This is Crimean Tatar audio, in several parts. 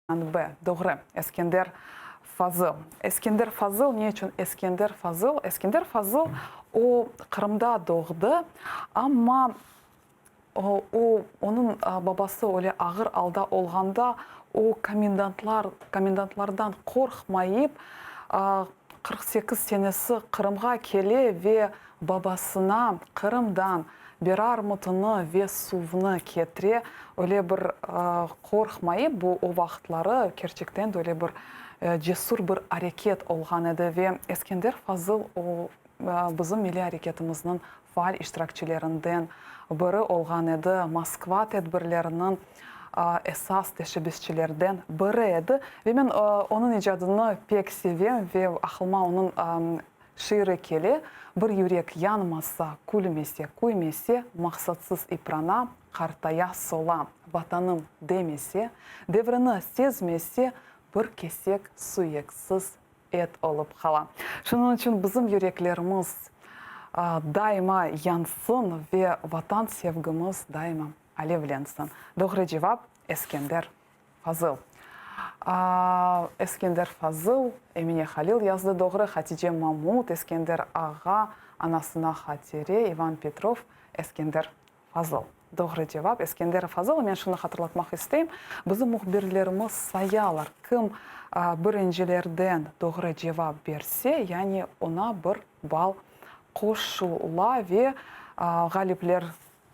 B, Doğru, Eskender Fazıl. Eskender Fazıl, ne içün Eskender Fazıl? Eskender Fazıl, o, Qırımda doğdı, amma o, onıñ babası öyle ağır alda olğanda, o, komendantlar, komendantlardan qorqmayıp, 48 senesi Qırımğa kele ve Babasına Qırımdan bir armutını ve suvnı ketire, öyle bir qorqmayıp, bu o vaqıtları kerçekten de öyle bir cesur bir areket olğan edi ve Eskender Fazıl o bizim milliy areketimizniñ faal iştirakçilerinden biri olğan edi, Moskva tedbirleriniñ esas teşebbüsçilerden biri edi ve men onıñ icadını pek sevem ve aqlıma onıñ Şiiri kele, Bir yürek yanmasa, külmese, küymese, Maqsatsız iprana, qartaya, sola. Vatanım demese, devrini sezmese, Bir kesek suyeksiz et olıp qala. Şunıñ içün bizim yüreklerimiz daima yansın ve Vatan sevgimiz daima alevlensin. Doğru cevap, Eskender Fazıl. Eskender Fazıl, Emine Halil yazdı doğru, Hatice Mamut, Eskender ağa, anasına hatire, İvan Petrov, Eskender Fazıl. Doğru cevap, Eskender Fazıl. Men şunı hatırlatmaq isteyim, bizim mühbirlerimiz sayalar, kim birincilerden doğru cevap berse, yani oña bir bal qoşula ve ğalipler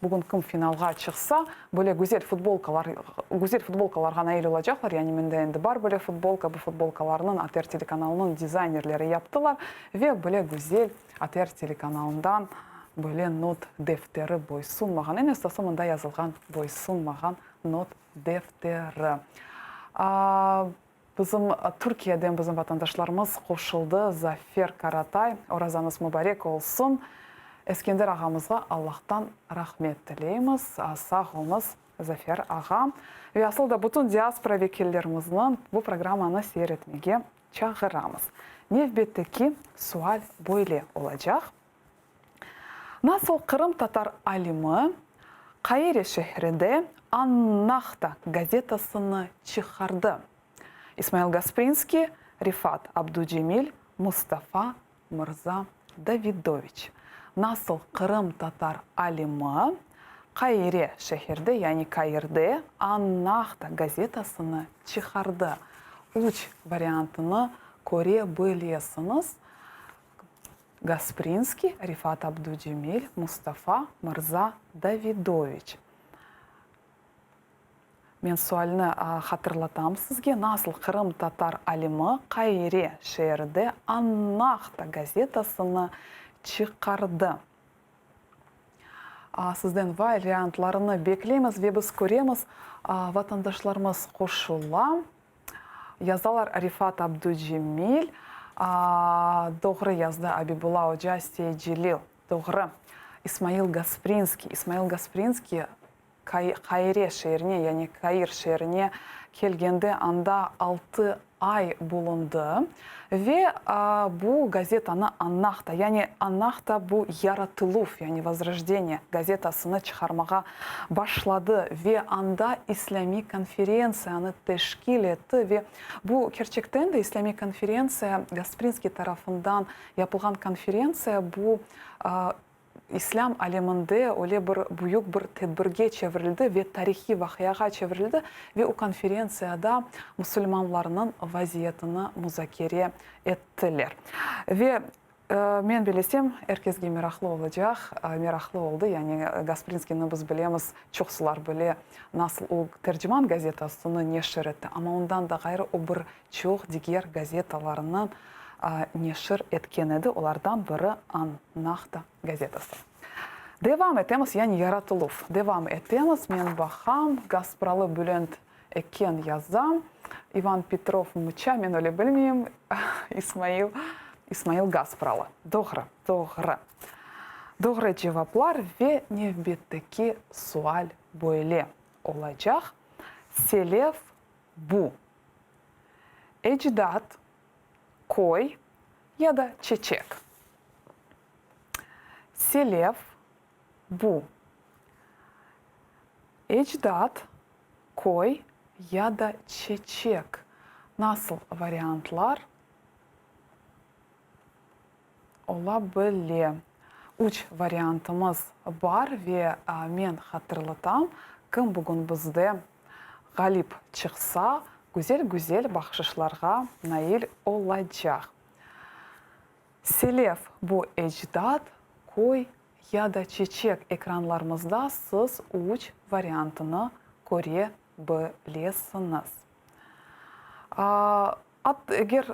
Bugün kim finalğa çıqsa, böyle güzel futbolkalar, güzel futbolkalarğa nail olacaqlar. Yani mende endi bar böyle futbolka, bu futbolkalarnıñ ATR telekanalınıñ dizaynerleri yaptılar ve böyle güzel ATR telekanalından böyle not defteri boysunmağan, eñ esası mında yazılğan boysunmağan not defteri. Bizim Türkiyeden bizim vatandaşlarımız qoşuldı, Zafer Karatay, orazañız mubarek olsun! Eskender ağamızğa Allahtan rahmet tileymiz, sağ oluñız, Zafer ağa. Ve asıl da bütün diaspora vekillerimizni bu programmanı seyir etmege çağıramız. Nevbetteki sual böyle olacaq. Nasıl qırımtatar alimi Qaire şehrinde An-Nahda gazetasını çıqardı? İsmail Gasprinskiy, Rifat Abducemil, Mustafa Mırza Davidoviç. Nasıl qırımtatar alimi Qaire şehirde, yani Kairde An-Nahda gazetasını çıqardı? Üç variantını köre bilesiñiz. Gasprinskiy, Rifat Abducemil, Mustafa Mırza Davidoviç. Men sualni hatırlatam sizge, nasıl qırımtatar alimi Qaire şeeride An-Nahda gazetasını çıqardı? Sizden variantlarını bekleymiz ve biz köremiz, vatandaşlarımız qoşula. Yazalar Rifat Abducemil, doğru yazdı Abibulla oca Seycilil, doğru İsmail Gasprinskiy, İsmail Gasprinskiy Qaire şeerine, yani Kair şeerine kelgende anda altı ay bulundı ve bu gazetanı An-Nahda, yani An-Nahda bu yaratıluv, yani vozrojdeniye, gazetasını çıqarmağa başladı ve anda İslâmiy konferentsiyanı teşkil etti ve bu kerçekten de İslâmiy konferentsiya, Gasprinskiy tarafından yapılğan konferentsiya bu İslâm aleminde öyle bir büyük bir tedbirge çevirildi ve tarihiy vaqiağa çevirildi ve o konferentsiyada musulmanlarnıñ vaziyetini muzakere ettiler. Ve men bilesem, er kesge meraqlı olacaq, meraqlı oldı, yani Gasprinskiyni biz bilemiz, çoqsular bile, nasıl o Terciman gazetasını neşir etti, amma ondan da ğayrı o bir çoq diger gazetalarını neşir etken edi, olardan biri An-Nahda gazetası. Devam etemiz, yani yaratıluv. Devam etemiz, men baqam, Gaspralı Bülent Eken yaza, İvan Petrov mıça, men öyle bilmeyim, İsmail, İsmail Gaspralı. Doğru, doğru. Doğru cevaplar ve nevbetteki sual böyle olacaq, Selef bu, ecdat, köy ya da çeçek? Selef bu, ecdat, köy. ya da çeçek? Nasıl variantlar ola bile? Üç variantımız bar ve men hatırlatam, kim bugün bizde ğalip çıqsa, güzel-güzel bahşışlarğa nail olacaq. Selef, bu ecdat, köy ya da çeçek ekranlarımızda siz üç variantını köre bilesiñiz. At, eger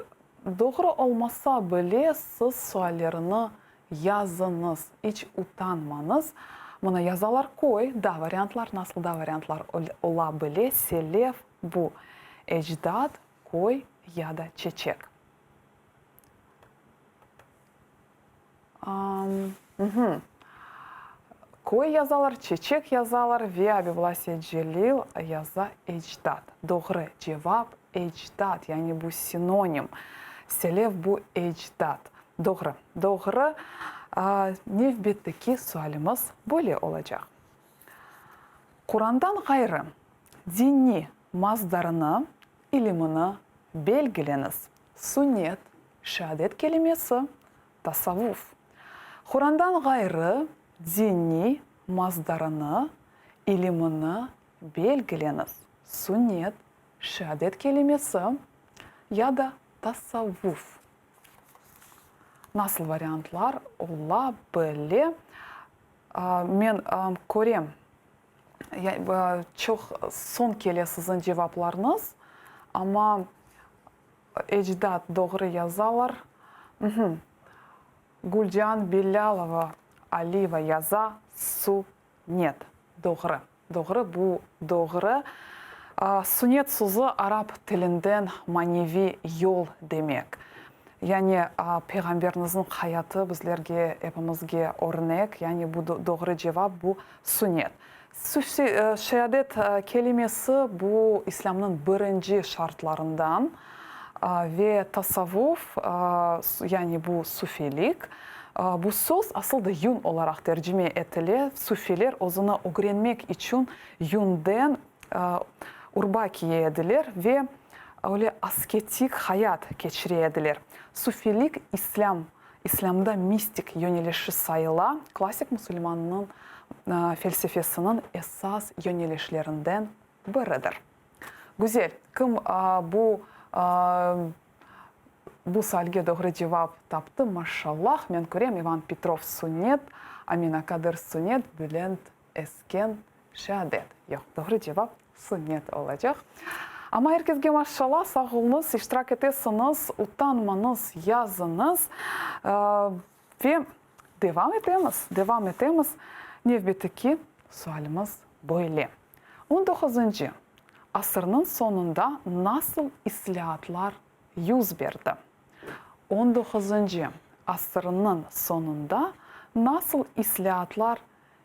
doğru olmasa bile, siz suallerini yazıñız, iç utanmañız. Mına yazalar köy, da variantlar, nasıl da variantlar ola bile, selef, bu ecdat, köy ya da çeçek. Köy yazalar, çeçek yazalar ve Abibulla Seytcelil yaza ecdat. Doğru cevap, ecdat, yani bu sinonim. Selef bu ecdat. Doğru, doğru. Nevbetteki sualimiz böyle olacaq. Qurandan ğayrı, diniy masdarını, ilimini belgileñiz. Sünnet, şeadet kelimesi, tasavvuf. Qurandan ğayrı diniy masdarını, ilimini belgileñiz, sünnet, şeadet kelimesi ya da tasavvuf. Nasıl variantlar ola bile? Men körem, çoq soñ kele siziñ cevaplarıñız, amma Ecdat doğru yazalar. Gülcan Bilâlova, Aliyeva yaza, Sunet. Doğru. Doğru, bu doğru. Sunet sözü arap tilinden maneviy yol demek. Yani Peyğamberimizniñ hayatı bizlerge, epimizge örnek. Yani bu doğru cevap, bu sunet. Şeadet kelimesi bu İslâmnıñ birinci şartlarından ve tasavvuf, yani bu sufilik, bu söz asıl da yün olaraq tercime etile, sufiler özüni ögrenmek içün yünden urba kiye ediler ve öyle asketik hayat keçire ediler. Sufilik İslâm İslâmda mistik yönelişi sayıla, klassik musulmannıñ felsefesiniñ esas yönelişlerinden biridir. Güzel, kim bu bu sualge doğru cevap taptı, maşallah, men körem, İvan Petrov sünnet, Amina Kadır sünnet, Bülent Esken Şeadet. Yoq, doğru cevap sünnet olacaq. Amma er kesge maşşallah, sağ oluñız, iştirak etesiñiz, utanmañız, yazıñız. Ve devam etemiz, devam etemiz. Nevbetteki sualimiz böyle. On doquzıncı asırnıñ soñunda nasıl islâatlar yüz berdi? On doquzıncı asırnıñ soñunda nasıl islâatlar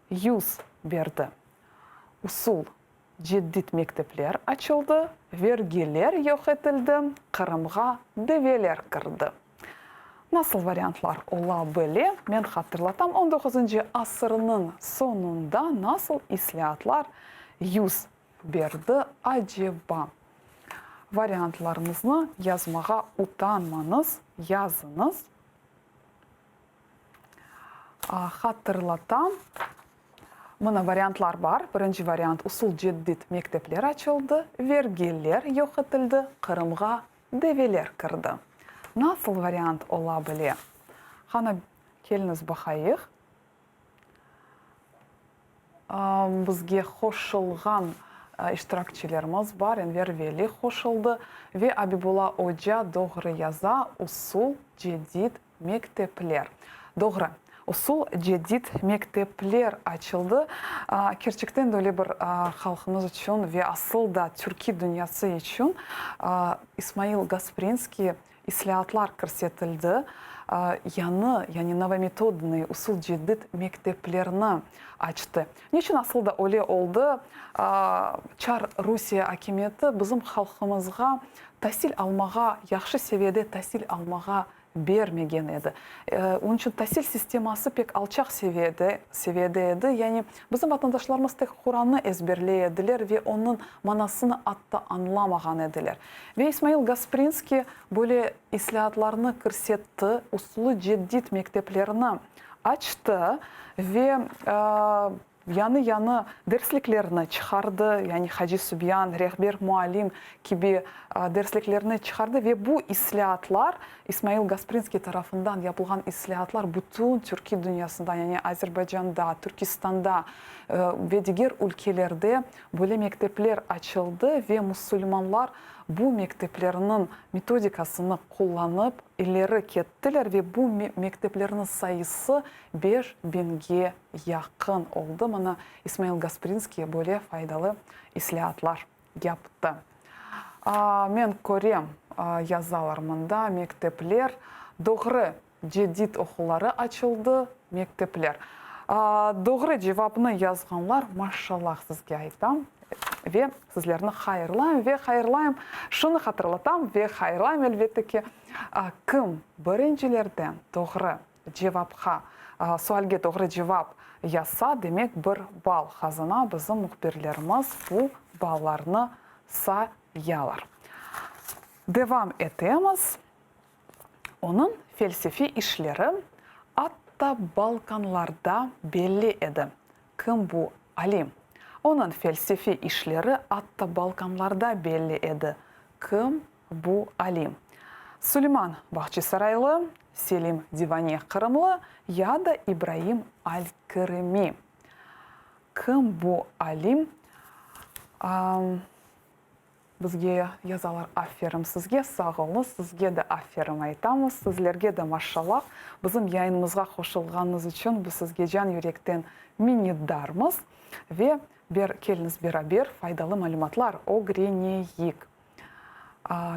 yüz berdi. Usul ceddit mektepler açıldı, vergiler yoq etildi, Qırımğa develer kirdi. Nasıl variantlar ola bile, men hatırlatam, on doquzıncı asırnıñ soñunda nasıl islâatlar yüz berdi aceba? Variantlarıñıznı yazmağa utanmañız, yazıñız. Hatırlatam, mına variantlar bar, birinci variant, usul ceddit mektepler açıldı, vergiler yoq etildi, Qırımğa develer kirdi. Nasıl variant ola bile? Qana, keliñiz baqayıq. Bizge qoşulğan iştirakçilerimiz bar, Enver Veli qoşuldı ve Abibulla oca doğru yaza, usul cedid mektepler. Doğru, usul cedid mektepler açıldı. Kerçekten de öyle bir halqımız içün ve asıl da türkiy dünyası içün İsmail Gasprinskiy İslâatlar kirsetildi, yañı, yani novometodnıy, usul cedid mekteplerni açtı. Niçün asıl da öyle oldı? Çar Rusiye akimiyeti bizim halqımızğa tasil almağa, yahşı seviyede tasil almağa. Bermegen edi. Onıñ içün tasil sisteması pek alçaq seviyede seviyede edi. Yani bizim vatandaşlarımız tek Qurannı ezberley ediler ve onıñ manasını atta añlamağan ediler. Ve İsmail Gasprinskiy böyle islâatlarnı kirsetti, usulı cedid mekteplerini açtı ve Yañı-yañı dersliklerni çıqardı, yani Haci Sübyan, Rehber muallim kibi dersliklerni çıqardı ve bu islâatlar, İsmail Gasprinskiy tarafından yapılğan islâatlar bütün türkiy dünyasında, yani Azerbaycanda, Türkistanda ve diger ülkelerde böyle mektepler açıldı ve musulmanlar bu mekteplerniñ metodikasını qullanıp ileri kettiler ve bu mekteplerniñ sayısı 5000-ge yaqın oldı. Mına İsmail Gasprinskiy böyle faydalı islâatlar yaptı. Men körem, yazalar mında, mektepler, doğru, cedid oquları açıldı, mektepler. Doğru cevapnı yazğanlar, maşallah sizge aytam ve sizlerni hayırlayım ve hayırlayım, şunı hatırlatam ve hayırlayım elbette ki, kim birincilerden doğru Cevapqa, sualge doğru cevap yazsa, demek bir bal qazana, bizim mühbirlerimiz bu ballarnı sayalar. Devam etemiz. Onıñ felsefiy işleri atta Balkanlarda belli edi. Kim bu alim? Onıñ felsefiy işleri atta Balkanlarda belli edi. Kim Bu alim. Suleyman Bağçasaraylı, Selim Divane Qırımlı ya da İbraim Al-Kırımi? Kim bu alim? Bizge yazalar, aferim sizge, sağ oluñız, sizge de aferim aytamız, sizlerge de maşallah, bizim yayınımızğa qoşulğanıñız içün biz sizge can yürekten minnetdarmız ve ber keliñiz beraber faydalı malümatlar ögreneyik.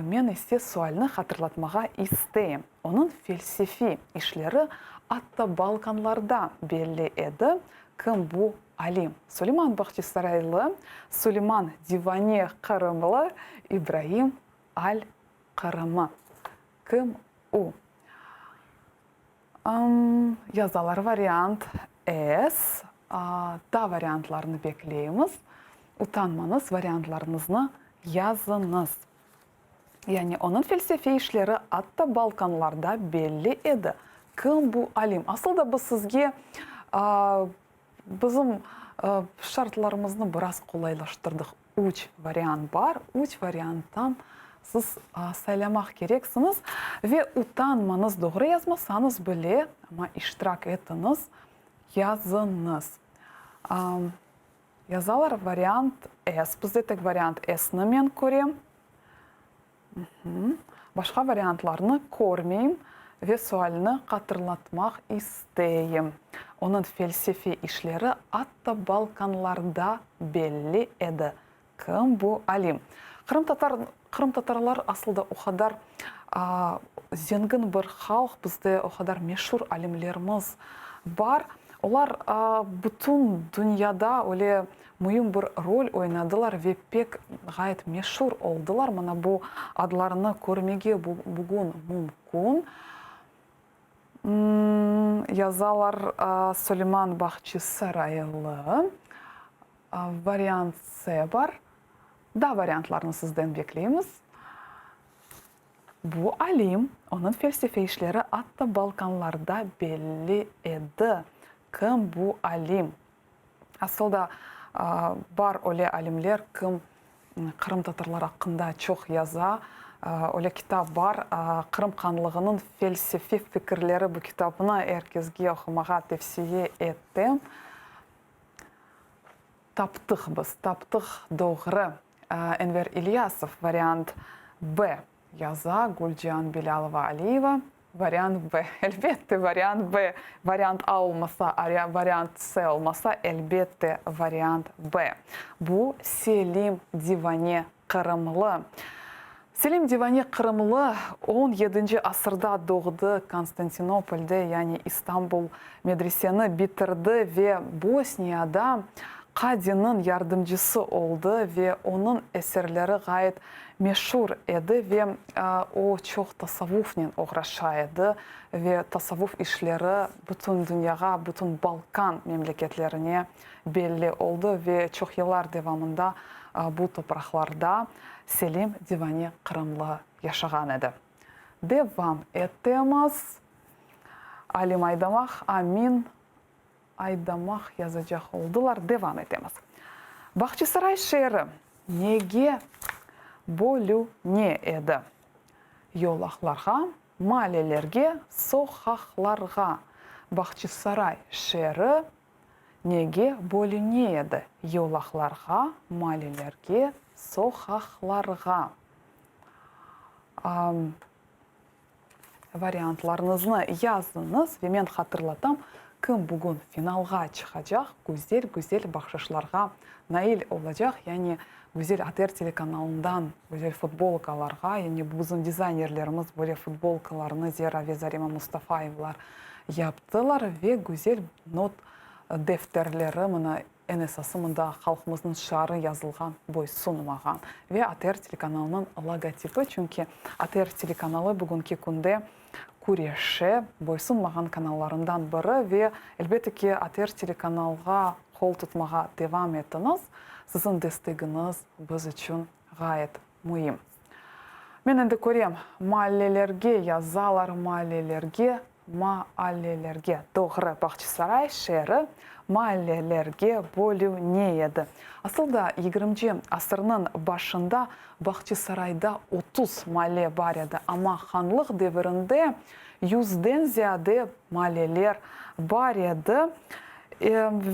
Men ise sualni hatırlatmağa isteyim. Onıñ felsefiy işleri atta Balkanlarda belli edi. Kim bu alim? Suleyman Bağçasaraylı, Suleyman Divane Qırımlı, İbraim Al-Qırımı. Kim u? Yazalar variant S. Daa variantlarnı bekleymiz. Utanmañız, variantlarıñıznı yazıñız. Yani onıñ felsefe işleri atta Balkanlarda belli edi. Kim bu alim? Asıl da biz sizge bizim şartlarımıznı biraz qolaylaştırdıq. Üç variant bar, üç varianttan siz saylamaq kereksiñiz ve utanmañız, doğru yazmasañız bile, amma iştirak etiñiz, yazıñız. Yazalar variant S, bizde tek variant S-ni men körem. Başqa variantlarnı körmeyim ve sualni hatırlatmaq isteyim. Onıñ felsefe işleri atta Balkanlarda belli edi. Kim bu alim? Qırımtatar, qırımtatarlar asıl da o qadar zengin bir halq, bizde o qadar meşur alimlerimiz bar. Olar bütün dünyada öyle müim bir rol oynadılar ve pek ğayet meşur oldılar. Mına bu adlarını körmege bugün mümkün. Yazalar, Suleyman Bahçisaraylı. Variant S bar. Daa variantlarnı sizden bekleymiz. Bu alim, onıñ felsefe işleri atta Balkanlarda belli edi. Kim bu alim? Asıl da, bar öyle alimler, kim qırımtatarlar aqqında çoq yaza. Öyle kitap bar, Qırım hanlığınıñ felsefiy fikirleri bu kitapnı er kesge oqumağa tevsiye etem. Taptıq biz, taptıq doğru. Enver İlyasov, variant B, yaza Gülcian Bilâlova-Aliyeva, variant B. Elbette, variant B. Variant A olmasa, variant C olmasa, elbette, variant B. Bu Selim Divane Qırımlı. Selim Divane Qırımlı on yedinci asırda doğdı Konstantinopolde, yani İstanbul medreseni bitirdi ve Bosniyada qadiniñ yardımcısı oldı ve onıñ eserleri ğayet. Meşur edi ve o çoq tasavvufnen oğraşa edi ve tasavvuf işleri bütün dünyağa, bütün Balkan memleketlerine belli oldı ve çoq yıllar devamında bu topraqlarda Selim Divane Qırımlı yaşağan edi. Devam etemiz. Alim Aydamaq, Amin Aydamaq yazacaq oldılar. Devam etemiz. Bağçasaray şeeri nege bölüne edi? Yolaqlarğa, maallelerge, soqaqlarğa. Bağçasaray şeeri nege bölüne edi? Yolaqlarğa, maallelerge, soqaqlarğa. Variantlarıñıznı yazıñız ve men hatırlatam, kim bugün finalğa çıqacaq, güzel-güzel bahşışlarğa nail olacaq, yani güzel ATR telekanalından güzel futbolkalarğa, yani bizim dizaynerlerimiz böyle futbolkalarnı Zera ve Zarema Mustafayevlar yaptılar ve güzel not defterleri, mına Eñ esası mında halqımıznıñ şiarı yazılğan, boysunmağan ve ATR telekanalınıñ logotipi, çünki ATR telekanalı bugünki künde küreşe, boysunmağan kanallarından biri ve, elbette ki, ATR telekanalğa qol tutmağa devam etiñiz, siziñ destegiñiz biz içün ğayet müim. Men endi körem, maallelerge yazalar, maallelerge, Maallelerge, doğru, Bağçasaray şeeri maallelerge bölüne edi. Asıl da, yigirminci asırnıñ başında Bağçasarayda 30 maalle bar edi, amma hanlıq devirinde yüzden ziyade maalleler bar edi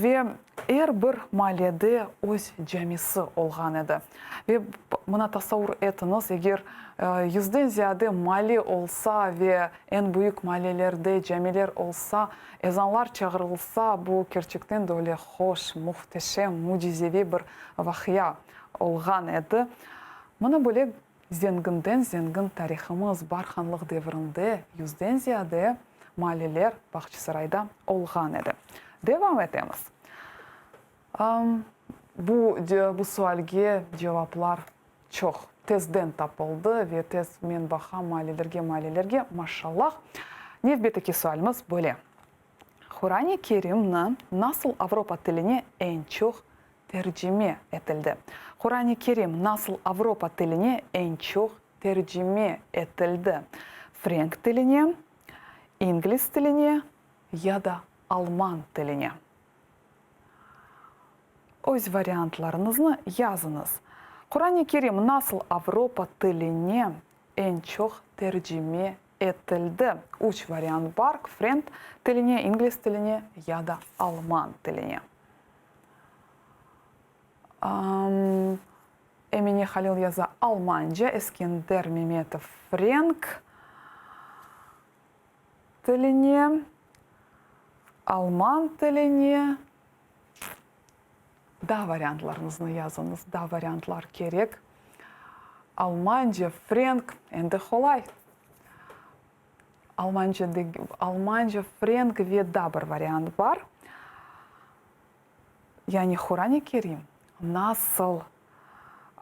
ve er bir maallede öz camisi olğan edi. Ve mına tasavur etiñiz, eger yüzden ziyade maalle olsa ve Eñ büyük mallelerde camiler olsa, ezanlar çağırılsa, bu kerçekten de öyle hoş, muhteşem, mücizeviy bir vaqia olğan edi. Mına böyle zenginden zengin tarihımız bar, hanlıq devrinde yüzden ziyade malleler Bağçasarayda olğan edi. Devam etemiz. Bu, bu sualge cevaplar çoq tezden tapıldı ve tez men baqam maallelerge, maallelerge, maşallah. Nevbetteki sualimiz böyle, Quran-i Kerimni nasıl avropa tiline eñ çoq tercime etildi? Quran-i Kerim nasıl avropa tiline eñ çoq tercime etildi? Frenk tiline, ingliz tiline ya da alman tiline? Öz variantlarıñıznı yazıñız. Quran-i Kerim nasıl avropa tiline eñ çoq tercime etildi? Üç variant bar, frenk tiline, ingliz tiline ya da alman tiline. Emine Halil yaza almanca, Eskender Memetov frenk tiline, alman tiline. Daa variantlarıñıznı yazıñız, daa variantlar kerek. Almanca, frenk, endi qolay. Almanca, almanca, frenk ve daa bir variant bar. Yani Quran-i Kerim nasıl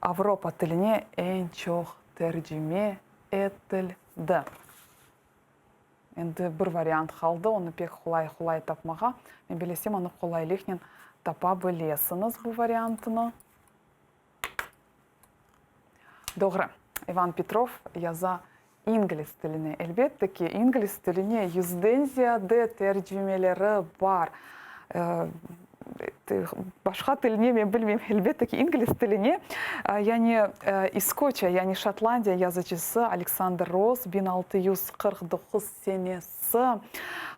Avropa tiline eñ çoq tercime etildi? Endi bir variant qaldı, onı pek qolay-qolay tapmağa. Men bilesem, onı qolaylıqnen tapa bilesiñiz, bu variantını. Doğru, İvan Petrov yaza ingliz tiline. Elbette ki, ingliz tiline yüzden ziyade tercimeleri bar. Başqa tiline men bilmeyim, elbette ki, ingliz tiline. Yani İskoçiya, yani Şotlandiya yazıcısı Aleksandr Ross 1649 senesi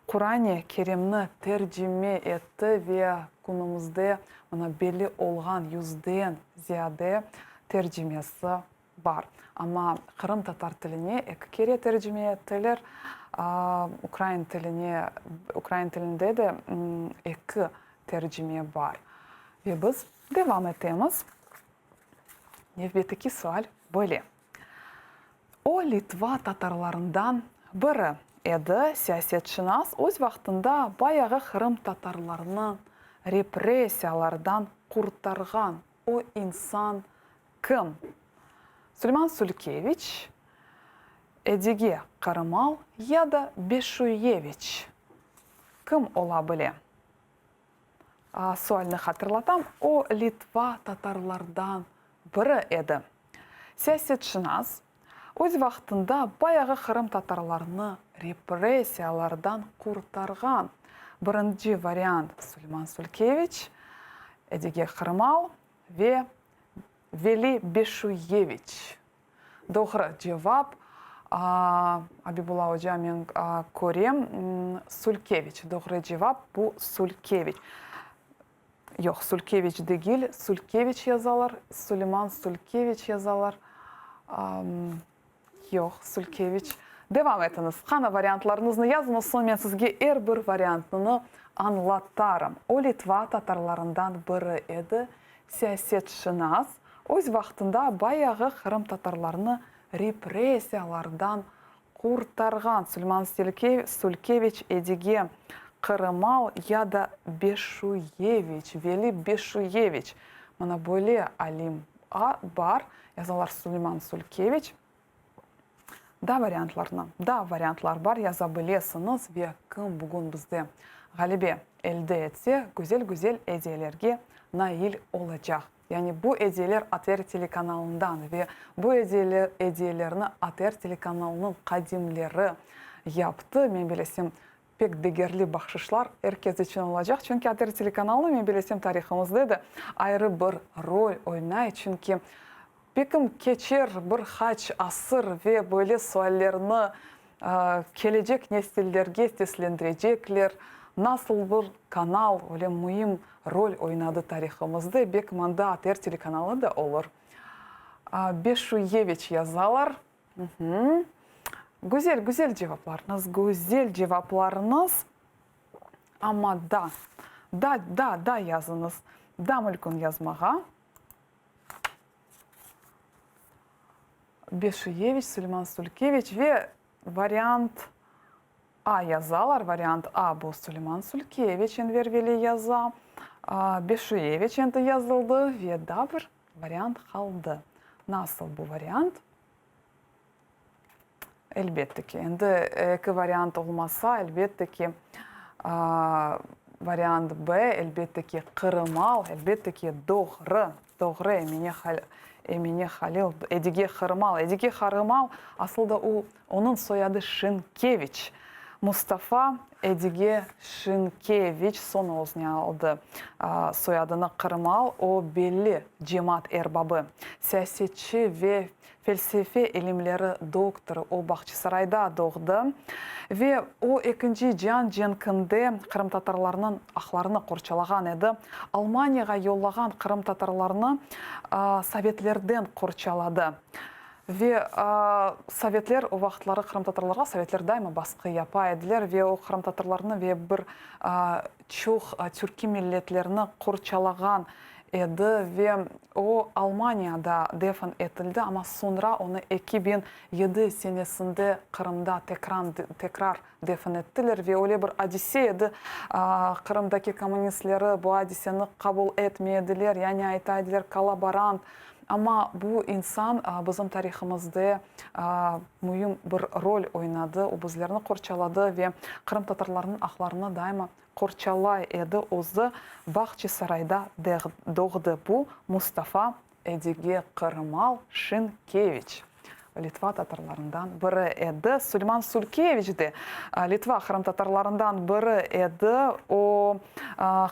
Quran-i Kerimni tercime etti ve künümizde mına belli olğan yüzden ziyade tercimesi bar. Amma qırımtatar tiline eki kere tercime ettiler, ukrain tiline, ukrain tilinde de eki tercime bar. Ve biz devam etemiz. Nevbetteki sual böyle. O, litva tatarlarından biri edi, siyasetşınas, öz vaqtında bayağı qırımtatarlarnı repressiyalardan qurtarğan o insan Kim? Suleyman Sulkeviç, Edige Qırımal ya da Beşuyeviç? Kim ola bile? Sualni hatırlatam, o litva tatarlardan biri edi. Siyasetşınas, öz vaqtında bayağı qırımtatarlarnı repressiyalardan qurtarğan. Birinci variant Suleyman Sulkeviç, Edige Qırımal ve Veli Beşuyeviç. Doğru cevap, Abibulla oca, men körem, Sulkeviç. Doğru cevap, bu Sulkeviç. Yoq, Sulkeviç degil, Sulkeviç yazalar, Suleyman Sulkeviç yazalar. Yoq, Sulkeviç. Devam etiñiz. Qana, variantlarıñıznı yazıñız, soñ men sizge er bir variantnı añlatarım. O litva tatarlarından biri edi, siyasetşınas, öz vaqtında bayağı qırımtatarlarnı repressiyalardan qurtarğan Suleyman Sulkeviç, Edige Qırımal ya da Beşuyeviç, Veli Beşuyeviç, mına böyle alim bar, yazalar Suleyman Sulkeviç. Daa variantlarnı, daa variantlar bar, yaza bilesiñiz ve kim bugün bizde ğalebe elde etse, güzel-güzel ediyelerge nail olacaq. Yani bu ediyeler ATR telekanalından ve bu ediyelerni ATR telekanalınıñ qadimleri yaptı. Men bilesem, pek degerli bahşışlar er kes içün olacaq. Çünki ATR telekanalı, men bilesem, tarihımızda da ayrı bir rol oynay. Çünki Pekim keçer bir qaç asır ve böyle suallerni kelecek nesillerge seslendirecekler, nasıl bir kanal öyle müim rol oynadı tarihımızda, belki mında ATR telekanalı da olur. Beşuyeviç yazalar. Güzel, güzel cevaplarıñız, güzel cevaplarıñız. Amma da, da, da, da yazıñız. Da mülkün yazmağa. Beşiyeviç, Suleyman Sulkeviç ve variant A yazalar. Variant A bu Suleyman Sulkeviç, Enver Veli yaza. Beşiyeviç endi yazıldı ve daa bir variant qaldı. Nasıl bu variant? Elbette ki, endi eki variant olmasa, elbette ki, variant B, elbette ki, Qırımal, elbette ki, doğru, doğru Emine Emine Halil, Edige Qırımal. Edige Qarımal, asıl da o, onıñ soyadı Şinkeviç. Mustafa Edige Şinkeviç soñ özüne aldı soyadını Qırımal, o belli cemaat erbabı, siyasetçi ve Felsefe ilimleri doktorı, o Bağçasarayda doğdı ve o Ekinci cian cenkinde qırımtatarlarnıñ aqlarını qorçalağan edi. Almaniyağa yollağan qırımtatarlarnı sovetlerden qorçaladı. Ve sovetler o vaqıtları qırımtatarlarğa sovetler daima basqı yapa ediler ve o qırımtatarlarnı ve bir çoq türkiy milletlerni qorçalağan edi ve o Almaniyada defn etildi, amma soñra onı 2007 senesinde Qırımda tekrar defn ettiler ve öyle bir adise edi, Qırımdaki kommunistleri bu adiseni qabul etmey ediler, yani ayta ediler kollaborant, amma bu insan bizim tarihımızda müim bir rol oynadı, o bizlerni qorçaladı ve qırımtatarlarnıñ aqlarını daima qorçalay edi, özü Bağçasarayda doğdı. Bu Mustafa Edige Qırımal Şinkeviç, litva tatarlarından biri edi. Suleyman Sulkeviç de litva qırımtatarlarından biri edi. O,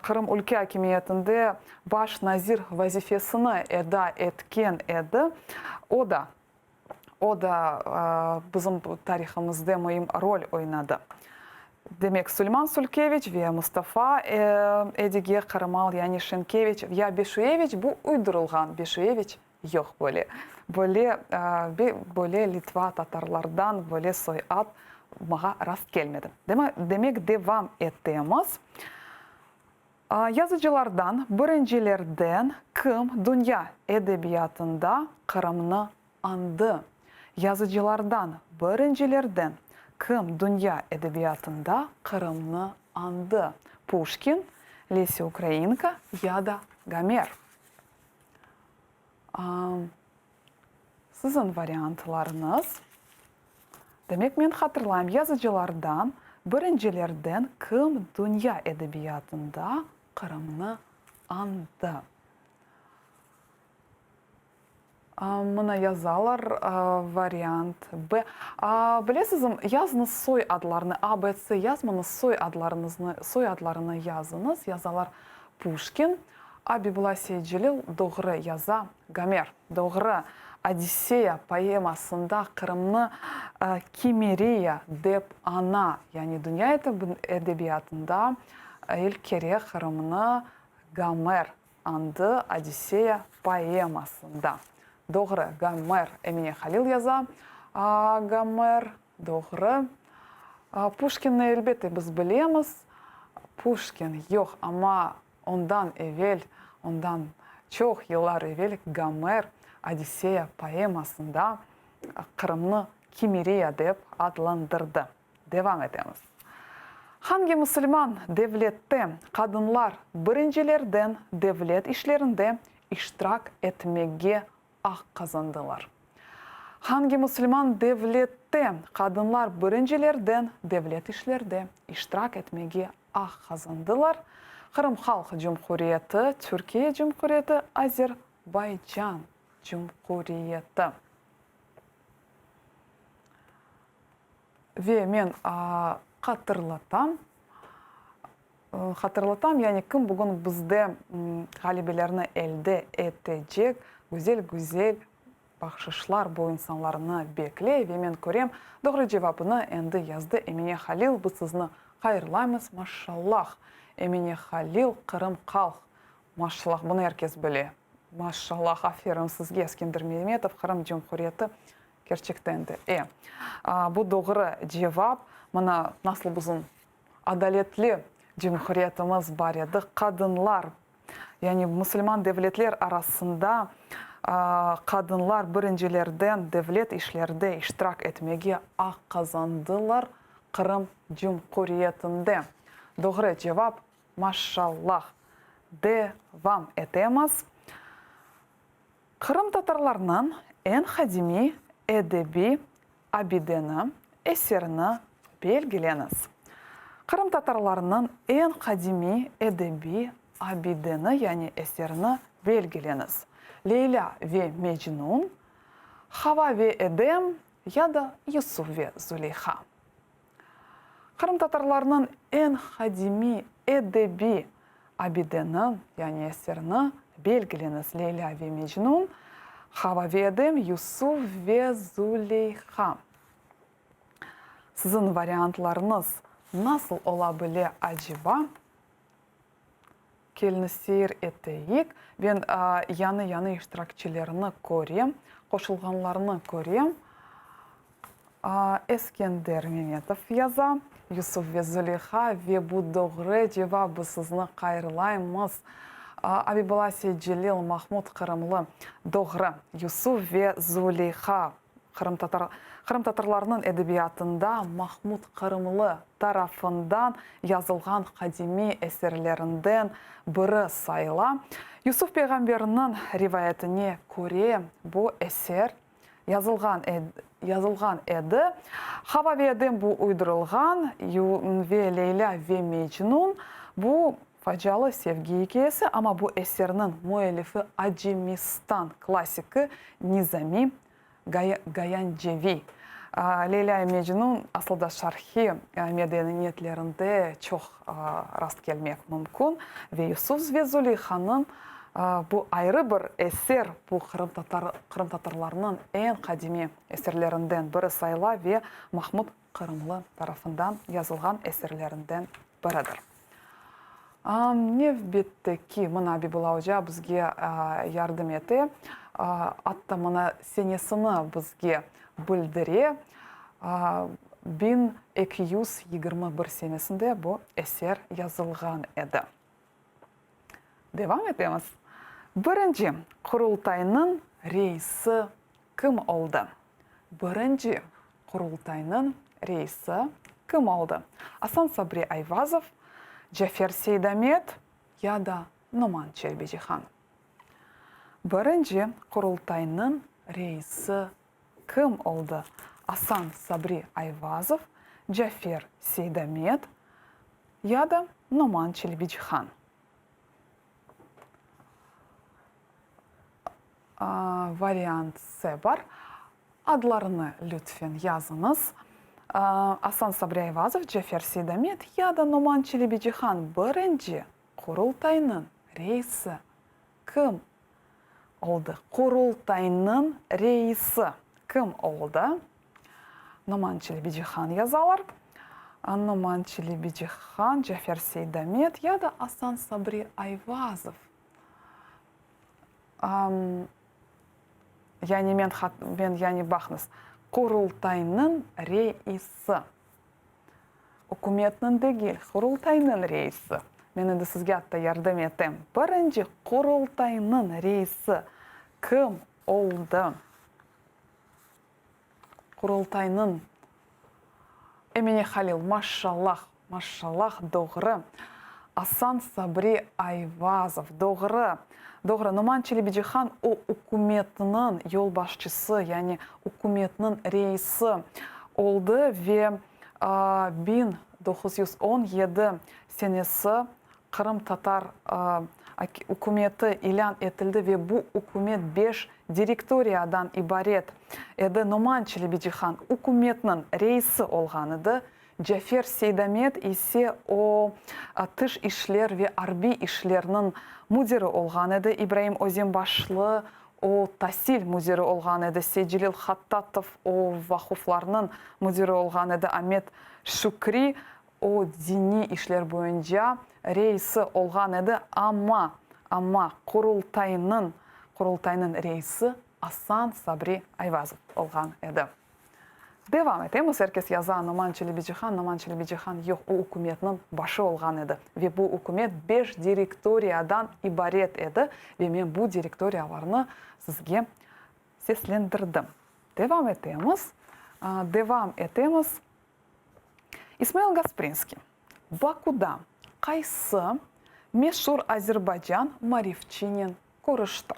Qırım ülke akimiyetinde baş nazir vazifesini eda etken edi. O da O da bizim tarihımızda müim rol oynadı. Demek, Suleyman Sulkeviç ve Mustafa Edige Qırımal, yani Şenkeviç ya Beşuyeviç, bu uydurılğan Beşuyeviç yoq böyle. Böyle, böyle litva tatarlardan böyle soy ad mağa rast kelmedi. Demek, devam etemiz. Yazıcılardan birincilerden kim dünya edebiyatında Qırımnı añdı? Yazıcılardan birincilerden kim dünya edebiyatında Qırımnı añdı? Puşkin, Lesya Ukrainka ya da Gomer? Siziñ variantlarıñız. Demek, men hatırlayım, yazıcılardan birincilerden kim dünya edebiyatında Qırımnı añdı? Mına yazalar, variant B. Bilesizmi, yazıñız soy adlarını, A, B, C yazmañız, soy adlarıñıznı, soy adlarını yazıñız. Yazalar Puşkin, Abibula Seytcelil doğru yaza, Gomer. Doğru, Odisseya poemasında Qırımnı Kimeriya dep ana, yani dünya edebiyatında ilk kere Qırımnı Gomer añdı Odisseya poemasında. Doğru, Gomer, Emine Halil yaza, Gomer, doğru. Puşkinni, elbette, biz bilemiz. Puşkin, yoq, amma Ondan evel, ondan çoq yıllar evel Gomer Odisseya poemasında Qırımnı Kimeriya dep adlandırdı. Devam etemiz. Hangi musulman devlette qadınlar birincilerden devlet işlerinde iştirak etmege aq qazandılar? Hangi musulman devlette qadınlar birincilerden devlet işlerde iştirak etmege aq qazandılar? Qırım Halq Cumhuriyeti, Türkiye Cumhuriyeti, Azerbaycan Cumhuriyeti. Ve men hatırlatam, Hatırlatam, yani kim bugün bizde ğalebelerni elde etecek, güzel-güzel bahşışlar bu insanlarnı bekley ve men körem, doğru cevabını endi yazdı Emine Halil, biz sizni hayırlaymız, maşşallah, Emine Halil, Qırım qalq, maşşallah, bunı er kes bile, maşşallah, aferin sizge, Eskender Memetov, Qırım Cumhuriyeti, kerçekten de, e, bu doğru cevap, mına nasıl bizim Adaletli cumhuriyetimiz bar edi, qadınlar, yani musulman devletler arasında qadınlar birincilerden devlet işlerde iştirak etmege aq qazandılar Qırım Cumhuriyetinde. Doğru cevap, maşallah. Devam etemiz. Qırımtatarlarnıñ eñ qadimiy edebiy abideni, eserini belgileñiz. Qırımtatarlarnıñ eñ qadimiy edebiy abideni, yani eserini belgileñiz. Leylâ ve Mecnun, Hava ve Edem ya da Yusuf ve Zuleyha. Qırımtatarlarnıñ eñ qadimiy edebiy abideni, yani eserini belgileñiz, Leylâ ve Mecnun, Hava ve Edem, Yusuf ve Zuleyha. Siziñ variantlarıñız nasıl ola bile aceba? Kelni seyir eteyik. Ben yañı-yañı iştirakçilerni körem, qoşulğanlarnı körem. Eskender Memetov yaza, Yusuf ve Zuleyha ve bu doğru cevap, biz sizni hayırlaymız. Abibala Seytcelil, Mahmud Qırımlı, doğru, Yusuf ve Zuleyha. Qırımtatar, qırımtatarlarnıñ edebiyatında Mahmud Qırımlı tarafından yazılğan qadimiy eserlerinden biri sayıla. Yusuf peyğamberniñ rivayetine köre, bu eser yazılğan yazılğan edi. Hava ve Edem bu uydurılğan, ve Leylâ ve Mecnun bu facialı sevgi ikâyesi, amma bu eserniñ müellifi Acemistan klassiki Nizami Gayanceviy. Leylâ-i Mecnun aslı da şarhiy medeniyetlerinde çoq rastkelmek mümkün ve Yusuf ve Zuleyhanıñ bu ayrı bir eser, bu qırımtatar qırımtatarlarnıñ eñ qadimiy eserlerinden biri sayıla ve Mahmud Qırımlı tarafından yazılğan eserlerinden biridir. Nevbetteki, mına Abibulla oca bizge yardım ete, atta mına senesini bizge bildire, 1221 senesinde bu eser yazılğan edi. Devam etemiz. Birinci Qurultaynıñ reisi kim oldı? Birinci Qurultaynıñ reisi kim oldı? Asan Sabri Ayvazov, Cafer Seydamet ya da Noman Çelebicihan? Birinci Qurultaynıñ. reisi kim oldı? Asan Sabri Ayvazov, Cafer Seydamet ya da Noman Çelebicihan? Variant S bar. Adlarını lütfen yazıñız. Asan Sabri Ayvazov, Cafer Seydamet ya da Noman Çelebicihan birinci Qurultaynıñ reisi kim oldı? Qurultaynıñ reisi kim oldı? Noman Çelebicihan yazalar. Noman Çelebicihan, Cafer Seydamet ya da Asan Sabri Ayvazov. Yani men, men yani baqıñız, Qurultaynıñ reisi. Ükümetniñ degil, Qurultaynıñ reisi. Men endi sizge atta yardım etem. Birinci Qurultaynıñ reisi kim oldı? Qurultaynıñ Emine Halil, maşşallah, maşşallah, doğru. Asan Sabri Ayvazov, doğru, doğru. Noman Çelebicihan o ükümetniñ yolbaşçısı, yani ükümetniñ reisi oldı ve 1917 senesi Qırımtatar ükümeti ilân etildi ve bu ükümet beş direktoriyadan ibaret edi. Noman Çelebicihan ükümetniñ reisi olğan edi, Cafer Seydamet ise o tış işler ve arbiy işlerniñ müdiri olğan edi, İbraim Özenbaşlı o tasil müdiri olğan edi, Seycelil Hattatov o vaquflarnıñ müdiri olğan edi, Amet Şükri O, diniy işler boyunca reisi olğan edi, amma, amma Qurultaynıñ, Qurultaynıñ reisi Asan Sabri Ayvazov olğan edi. Devam etemiz, er kes yaza, Noman Çelebicihan, Noman Çelebicihan, yoq, o ükümetniñ başı olğan edi ve bu ükümet beş direktoriyadan ibaret edi ve men bu direktoriyalarnı sizge seslendirdim. Devam etemiz, devam etemiz. İsmail Gasprinskiy, Bakuda qaysı meşur azerbaycan marifçinen körüşti?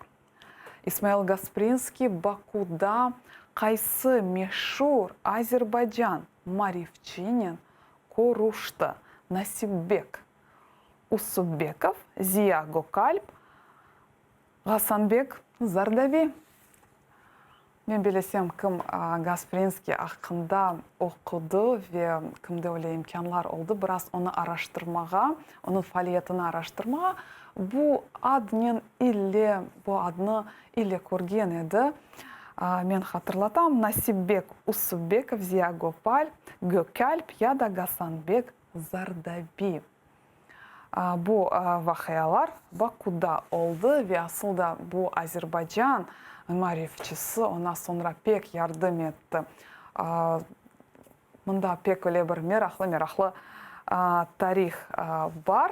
İsmail Gasprinskiy Bakuda qaysı meşur azerbaycan marifçinen körüşti? Nasibbek Usubbekov, Ziya Gökalp, Gasanbek Zardavi. Men bilesem, kim Gasprinskiy aqqında oqudı ve kimde öyle imkânlar oldı biraz onı araştırmağa, onıñ faaliyetini araştırmağa, bu adnen ille, bu adnı ille körgen edi. Men hatırlatam, Nasibbek Usubbekov, Ziya Gopal, Gökalp ya da Gasanbek Zardabi. Bu vaqialar Bakuda oldı ve asıl da bu Azerbaycan maarifçisi oña soñra pek yardım etti. Mında pek öyle bir meraqlı-meraqlı tarih bar.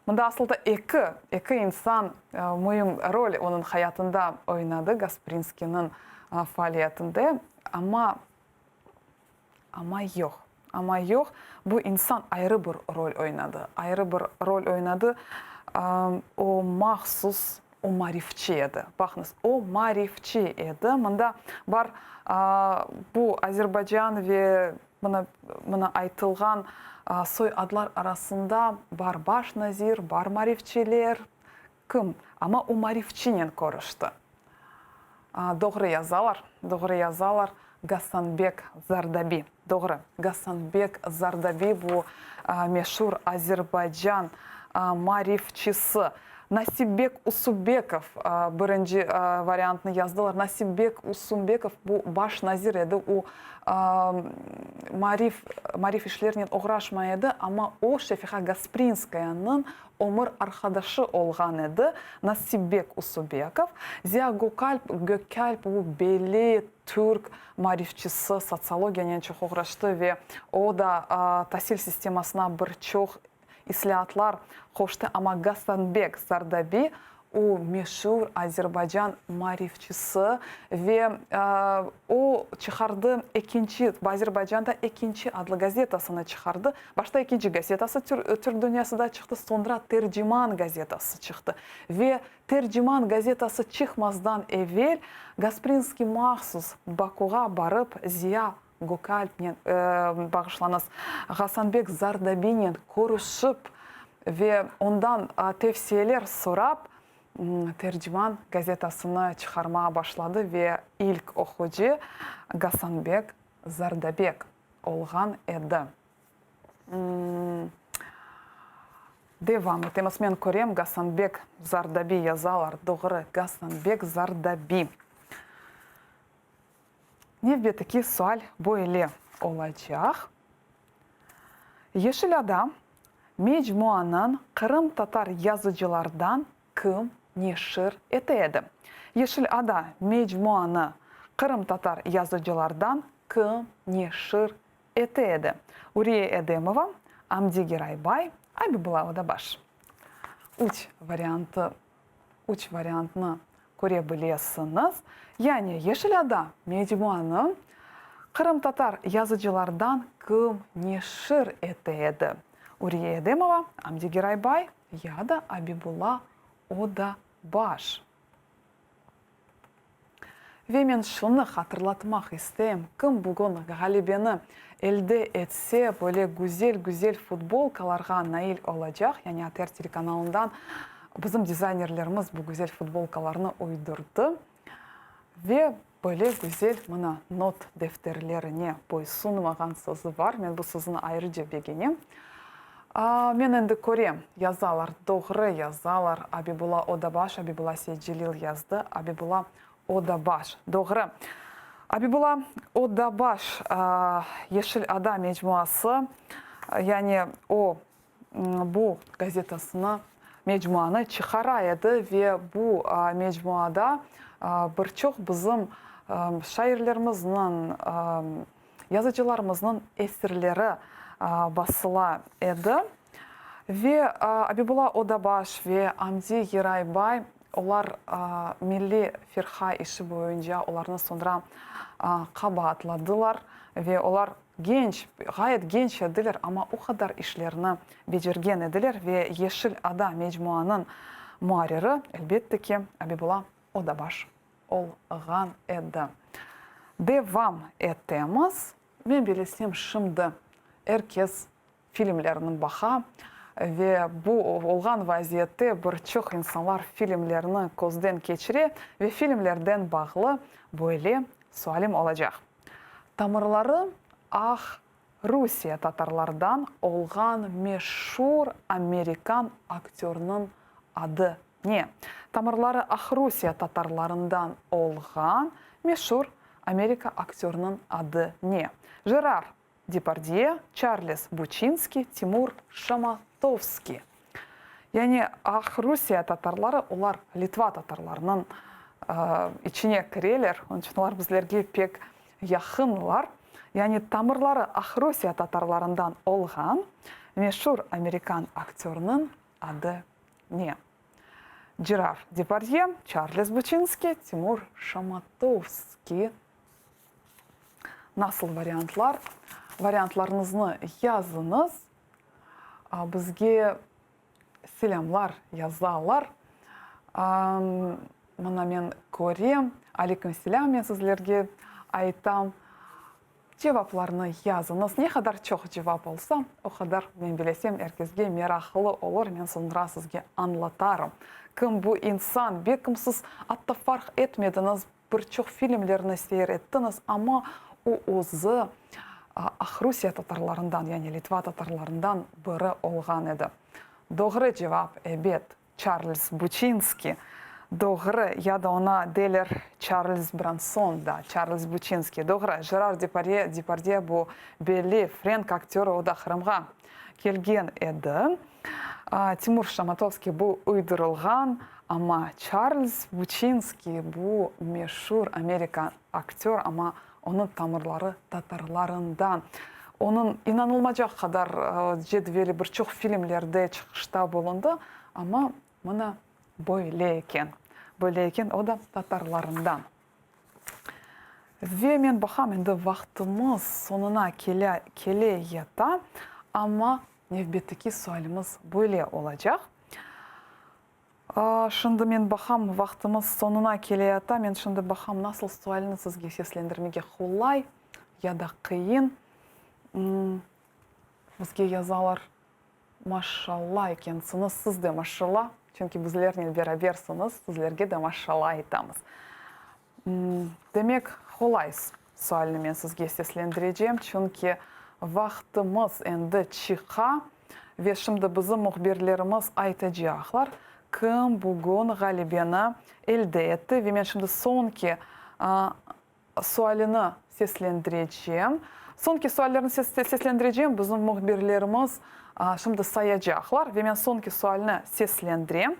Mında asıl da eki, eki insan müim rol onıñ hayatında oynadı, Gasprinskiyniñ faaliyetinde, amma Amma yoq, amma yoq, bu insan ayrı bir rol oynadı, ayrı bir rol oynadı, o mahsus, o marifçi edi. Baqıñız, o marifçi edi. Mında bar bu Azerbaycan ve mına, mına aytılğan soy adlar arasında bar baş nazir, bar marifçiler, kim? Amma o marifçinen körüşti. Doğru yazalar, doğru yazalar, Gasanbek Zardabi. Doğru, Gasanbek Zardabi bu meşur Azerbaycan maarifçisi. Nasibbek Usubbekov birinci variantnı yazdılar. Nasibbek Usumbekov bu baş nazir edi, o maarif, maarif işlerinen oğraşmay edi, amma o Şefiqa Gasprinskayanıñ ömür arqadaşı olğan edi, Nasibbek Usubekov. Ziya Gökalp, Gökalp, bu belli türk maarifçisi, sotsiologiyanen çoq oğraştı ve o da tasil sistemasına bir çoq islâatlar qoştı, amma Gasanbek Zardabi. O, meşur Azerbaycan maarifçisi ve o, çıqardı ekinci, Azerbaycanda ekinci adlı gazetasını çıqardı. Başta ekinci gazetası Türk dünyasında çıqtı, soñra Terciman gazetası çıqtı. Ve Terciman gazetası çıqmazdan evel Gasprinskiy mahsus Bakuğa barıp Ziya Gökalpnen, bağışlañız, Gasanbek Zardabinen körüşip ve ondan tevsiyeler sorap, Terciman gazetasını çıqarmağa başladı ve ilk oqucı Gasanbek Zardabek olğan edi. Devam etemiz. Men körem, Gasanbek Zardabi yazalar. Doğru, Gasanbek Zardabi. Nevbetteki sual böyle olacaq, Yeşil ada mecmuanıñ qırımtatar yazıcılardan kim neşir ete edi? Yeşil ada mecmuanı qırımtatar yazıcılardan kim neşir ete edi? Uriye Edemova, Amdi Geraybay, Abibulla Odabaş. Üç variantı Üç variantnı köre bilesiñiz. Yani Yeşil ada mecmuanı qırımtatar yazıcılardan kim neşir ete edi? Uriye Edemova, Amdi Geraybay ya da Abibulla Odabaş? Ve men şunı hatırlatmaq isteyim, kim bugün ğalebeni elde etse, böyle güzel-güzel futbolkalarğa nail olacaq, yani ATR telekanalından bizim dizaynerlerimiz bu güzel futbolkalarnı uydurdı. Ve böyle güzel, mına, not defterlerine boysunmağan sözü bar, men bu sözüni ayrıca begenem. Men endi körem, yazalar, doğru yazalar, Abibulla Odabaş, Abibulla Seytcelil yazdı, Abibulla Odabaş, doğru. Abibulla Odabaş, Yeşil ada mecmuası, yani o, bu gazetasını, mecmuanı çıqara edi ve bu mecmuada bir çoq bizim şairlerimizniñ, Yazıcılarımıznıñ eserleri basıla edi. Ve Abibulla Odabaş ve Amdi Geraybay, olar Milli firqa işi boyunca olarnı soñra qabaatladılar ve olar genç, ğayet genç ediler, amma o qadar işlerni becergen ediler ve Yeşil ada mecmuanıñ muarriri, elbette ki, Abibulla Odabaş olğan edi. Devam etemiz. Men bilesem, şimdi er kes filmlerni baqa ve bu olğan vaziyette bir çoq insanlar filmlerni közden keçire ve filmlerden bağlı böyle sualim olacaq. Tamırları Aq Rusiye tatarlardan olğan meşur amerikan aktörniñ adı ne? Tamırları Aqrusiye tatarlarından olğan meşur amerika aktörniñ adı ne? Jerar Depardye, Çarles Buçinski, Timur Şamatovskiy. Yani Aqrusiye tatarları, olar Litva tatarlarınıñ içine kireler, onıñ içün olar bizlerge pek yaqınlar. Yani tamırları Aqrusiye tatarlarından olğan meşur amerikan aktörniñ adı ne? Jerar Depardye, Çarles Buçinski, Timur Şamatovskiy. Nasıl variantlar? Variantlarıñıznı yazıñız. Bizge selâmlar yazalar. Mına men körem. Aleyküm selâm men sizlerge aytam. Cevaplarnı yazıñız. Ne qadar çoq cevap olsa, o qadar, men bilesem, er kesge meraqlı olur. Men soñra sizge añlatarım, kim bu insan. Belkim siz atta farq etmediñiz, bir çoq filmlerni seyir ettiñiz, amma o özü Aqrusiye tatarlarından, yani Litva tatarlarından biri olğan edi. Doğru cevap, ebet, Çarlz Buçinski. Doğru, ya da oña deyler Çarlz Bronson da, Çarlz Buçinski. Doğru, Jerar Deparye, Depardye bu belli frenk aktörı, o da Qırımğa kelgen edi. Timur Şamatovskiy bu uydurılğan, amma Çarlz Buçinskiy bu meşur amerika aktör, amma onıñ tamırları tatarlarından. Onıñ inanılmacaq qadar cedveli bir çoq filmlerde çıqışta bulundı, amma mına. Böyle eken. Böyle eken, o da tatarlarından. Ve men baqam, endi vaqtımız soñuna kele, kele yata, amma nevbetteki sualimiz böyle olacaq. Şimdi men baqam, vaqtımız soñuna kele yata, men şimdi baqam, nasıl sualni sizge seslendirmege qolay ya da qıyın. Bizge yazalar, Maşşalla ekensiñiz, siz de maşşalla, çünki bizlernen berabersiñiz, sizlerge de maşşalla aytamız. Demek, qolay sualni men sizge seslendirecem, çünki vaqtımız endi çıqa ve şimdi bizim mühbirlerimiz aytacaqlar, kim bugün ğalebeni elde etti ve men şimdi soñki Sualini seslendirecem. Soñki suallerni seslendirecem, bizim mühbirlerimiz şimdi sayacaqlar ve men soñki sualni seslendirem.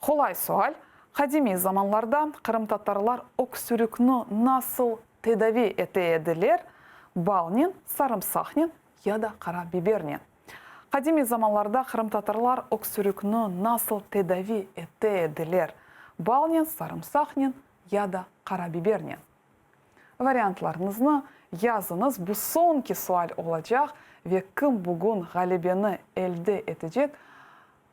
Qolay sual, qadimiy zamanlarda qırımtatarlar öksürikni nasıl tedavi ete ediler, balnen, sarımsaqnen ya da qara bibernen? Qadimiy zamanlarda qırımtatarlar öksürikni nasıl tedavi ete ediler, balnen, sarımsaqnen ya da qarabibernen? Variantlarıñıznı yazıñız, bu soñki sual olacaq ve kim bugün ğalebeni elde etecek,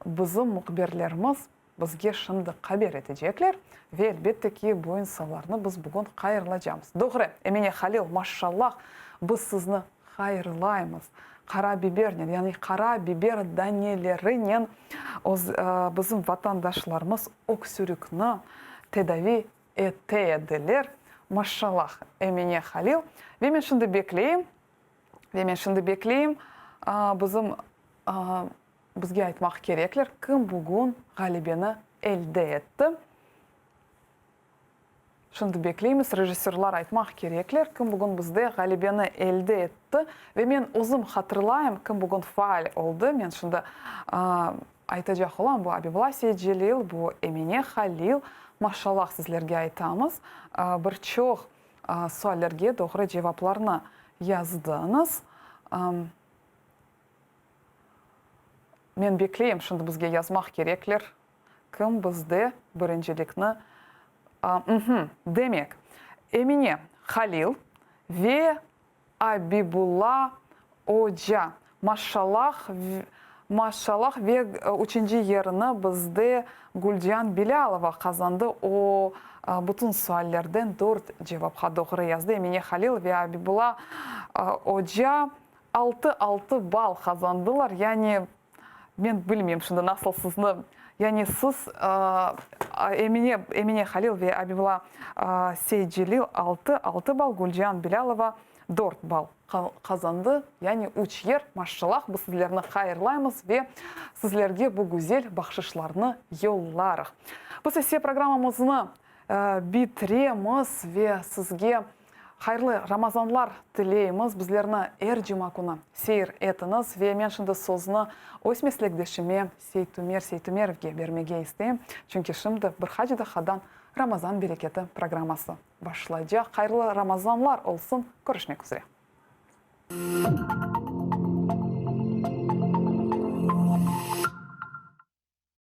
bizim mühbirlerimiz bizge şimdi haber etecekler ve elbette ki, bu insanlarnı biz bugün hayırlacamız. Doğru, Emine Halil, maşşallah, biz sizni hayırlaymız. Qara bibernen, yani qara biber danelerinen öz, bizim vatandaşlarımız öksürikni tedavi ete ediler. Maşşallah, Emine Halil. Ve men şimdi bekleyim, ve men şimdi bekleyim, bizim, bizge aytmaq kerekler, kim bugün ğalebeni elde etti. Şimdi bekleymiz, rejissörlar aytmaq kerekler, kim bugün bizde ğalebeni elde etti. Ve men özüm hatırlayım, kim bugün faal oldı. Men şimdi aytacaq olam, bu Abibulla Seytcelil, bu Emine Halil. Maşallah sizlerge aytamız. Bir çoq suallerge doğru cevaplarnı yazdıñız. Men bekleyim, şimdi bizge yazmaq kerekler. Kim bizde birincilikni Hm, demek, Emine Halil ve Abibulla oca. Maşşallah, maşşallah ve üçünci yerini bizde Gülcian Bilâlova qazandı, o, bütün suallerden dört cevapqa doğru yazdı. Emine Halil ve Abibulla oca altı altı bal qazandılar, yani Men bilmeyim şimdi nasıl sizni, yani siz, Emine, Emine Halil ve Abibulla Seytcelil altı, altı bal, Gülcian Bilâlova dört bal qazandı, yani üç yer, maşşallah, biz sizlerni hayırlaymız ve sizlerge bu güzel bahşışlarnı yollarıq. Biz ise programmamıznı bitiremiz ve sizge Hayırlı Ramazanlar tileymiz, bizlerni er cuma künü seyir etiñiz ve men şimdi sözni öz meslekdeşime Seytumer Seytumerovge bermege isteyim, çünki şimdi bir qaç daqqadan Ramazan bereketi programması başlaycaq. Hayırlı Ramazanlar olsun, körüşmek üzre.